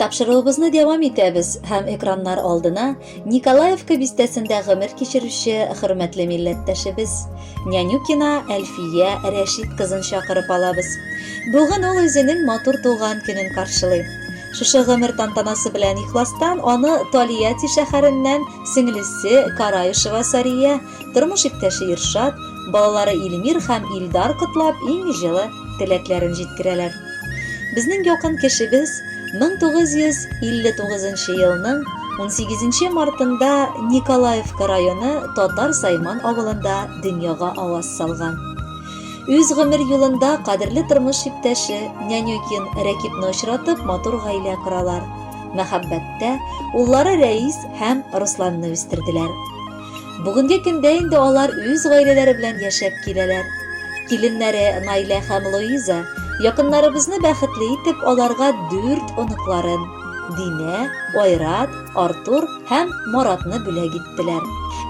Тапшыруыбызны дәвам итәбез һәм экраннар алдына Николаевка бистәсендә гомер кичерүче хөрмәтле милләттәшебез Нянюкина Әлфия Рәшит кызын чакырып алабыз. Бүген ул үзенең матур туган көнен каршылый. Шушы гомер тантанасы белән ихластан аны Тольятти шәһәреннән сеңлесе Караешева Сария, тормыш иптәше Иршат, балалары Илмир һәм Илдар котлап иң җылы теләкләрен җиткерәләр. Безнең якын кешебез 1959 елның 18 мартында Николаевка районы Татар Сайман авылында дөньяга аваз салган. Үз гомер юлында кадерле тормыш иптәше Нянюкин Рәкипне очратып матур гаилә коралар. Мәхәббәттә уллары Рәис һәм Русланны үстерделәр. Бүгенге көндә инде алар үз гаиләләре белән яшәп киләләр. Киленнәре Наилә һәм Луиза якыннарыбызны бәхетле итеп аларга дүрт оныкларын, Динә, Айрат, Артур һәм Маратны бүләк иттеләр.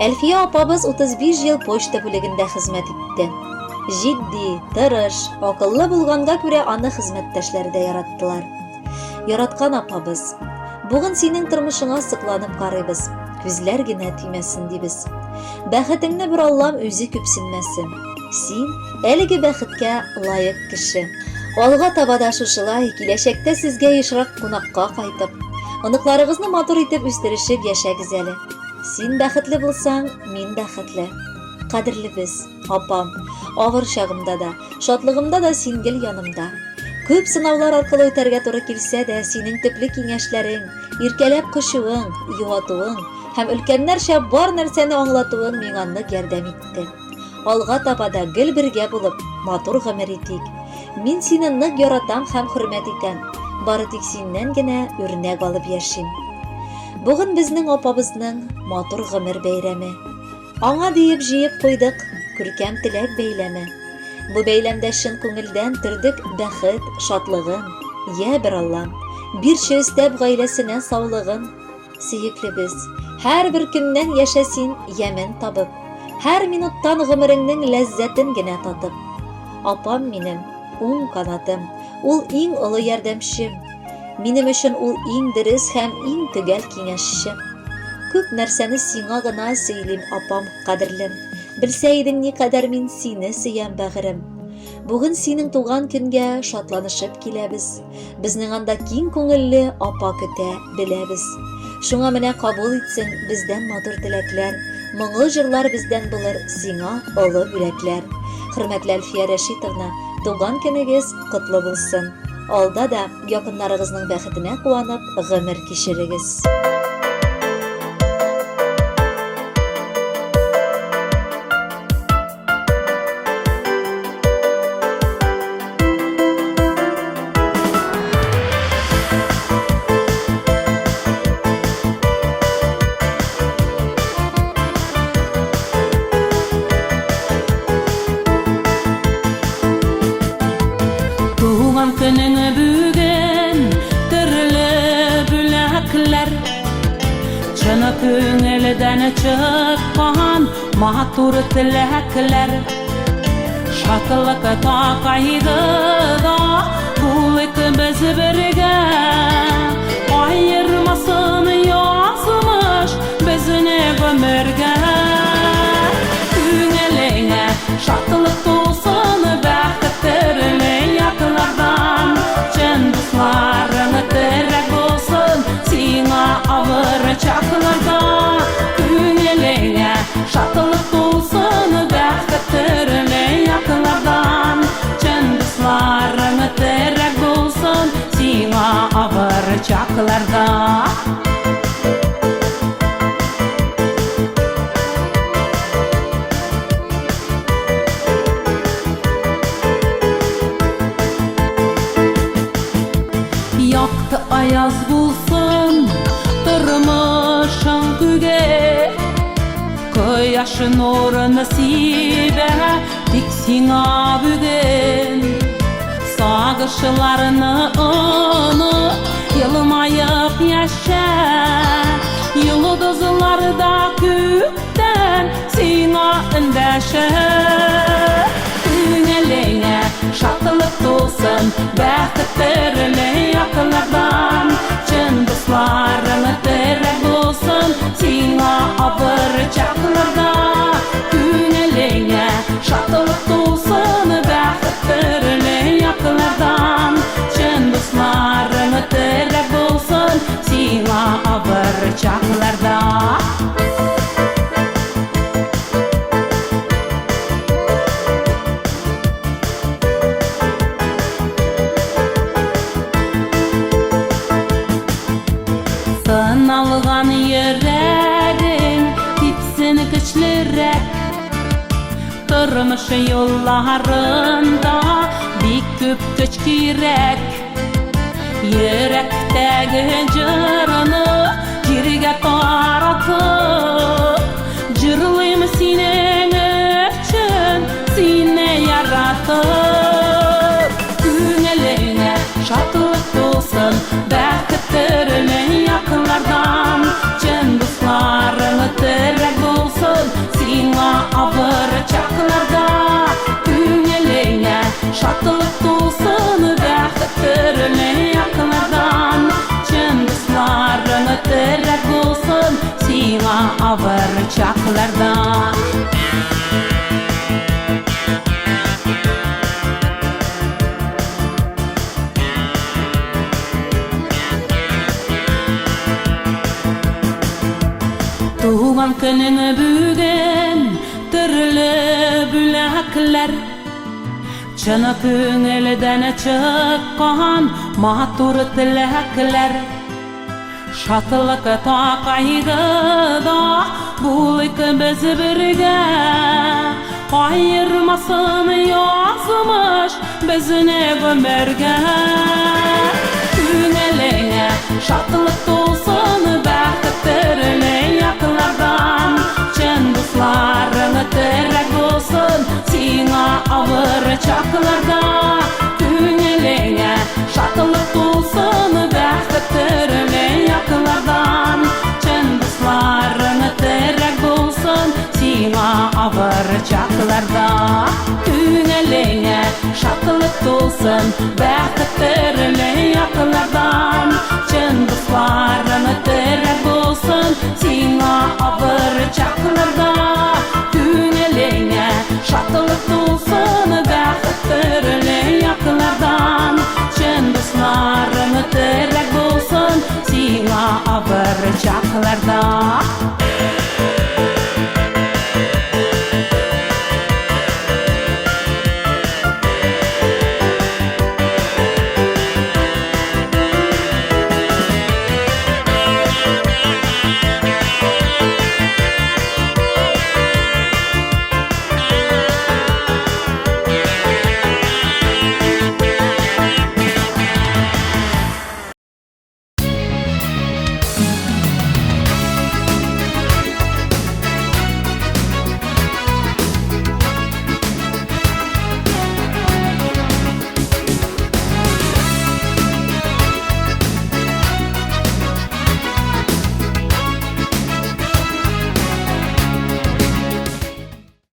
Әлфия апабыз 35 ел почта бүлегендә хезмәт итте. Җитди, тырыш, акыллы булганга күрә аны хезмәттәшләре дә яраттылар. Яраткан апабыз, бүген синең тормышыңа сокланып карыйбыз. Күзләр генә тимәсен дибез. Бәхетеңне бер Аллам үзе күпсенмәсен. Син әлеге бәхеткә лаек кеше. Алга таба да шушылай, киләчәктә сезгә ешрак кунакка кайтып, оныкларыгызны матур итеп үстерешеп яшәгез әле. Син бәхетле булсаң, мин бәхетле. Кадерлебез, апам, авыр чагымда да, шатлыгымда да син гел янымда. Күп сынаулар аркылы үтәргә туры килсә дә, синең төпле киңәшләрең, иркәләп кочуың, юатуың һәм өлкәннәрчә бар нәрсәне аңлатуың миңа нык ярдәм итте. Алга таба да гел бергә булып, матур гомер итик. Мин сине нык яратам һәм хөрмәт итәм. Бары тик синнән генә үрнәк алып яшим. Бүген безнең апабызның матур гомер бәйрәме. Аңа диеп җыеп куйдык күркәм теләк бәйләме. Бу бәйләмдә чын күңелдән төрдек бәхет, шатлыгын. Йә, бер Аллам, бирче өстәп гаиләсенә саулыгын. Сөеклебез, һәрбер көннән яшә син ямен табып, һәр минуттан гомереңнең ләззәтен генә татып. Апам минем, уң канатым, ул иң олы ярдәмчем. Минем өчен ул иң дөрес һәм иң төгәл киңәшче. Күп нәрсәне сиңа гына сөйлим, апам, кадерлем. Белсә идең, никадәр мин сине сөям, бәгырем. Бүген синең туган көнгә шатланышып киләбез. Безнең анда киң күңелле апа көтә, беләбез. Шуңа менә кабул итсен бездән матур теләкләр, моңлы җырлар бездән булыр сиңа олы бүләкләр. Хөрмәтле Әлфия Рәшитовна, туган көнегез котлы булсын. Алда да якыннарыгызның бәхетенә куанып гомер кичерегез. Туган көнең бүген төрле бүләкләр Чын күңелдән чыккан матур теләкләр Шатлык та кайгыда булыйк без бергә Аермасын язмыш безне гомергә Күңелеңә шатлык тулсын, бәхет төрле яклардан Чын дусларың терәк булсын сиңа авыр чакларда Күңелеңә шатлык тулсын, бәхет төрле яклардан Чын дусларың терәк булсын сиңа авыр чакларда Якты аяз булсын тормышың күге Кояш нурын сибә тик сиңа бүген Сагышларны оныт, елмаеп яшә Йолдызлар да күктән сиңа эндәшә Күңелеңә шатлык тулсын, бәхет төрле яклардан Чын булсын сиңа авыр чакларда. Күңелеңә шатлык тулсын, бәхет төрле яклардан. Чын дусларың терәк булсын сиңа авыр чакларда. Сыналган йөрәгең типсен көчлерәк. Тормыш юлларында бик күп көч кирәк. Йөрәктәге җырны җиргә таратып, җырлыйм синең өчен, сине яратып. Күңелеңә шатлык тулсын, бәхет төрле яклардан. Чын дусларың терәк булсын сиңа авыр чакларда. Күңелеңә шатлык тулсын, бәхет төрле яклардан. Чын дусларың терәк булсын сиңа авыр чакларда. Туган көнең бүген, төрле бүләкләр, чын күңелдән чыккан матур теләкләр. Шатлыкта, кайгыда булыйк без бергә, аермасын язмыш безне гомергә. Күңелеңә шатлык тулсын, бәхет төрле яклардан. Чын дусларың терәк булсын сиңа авыр чакларда. Күңелеңә шатлык тулсын, бәхет төрле яклардан. Чын дусларың терәк булсын сиңа авыр чакларда. Күңелеңә шатлык тулсын, бәхет төрле яклардан. Чын дусларың терәк булсын сиңа авыр чакларда. Күңелеңә шатлык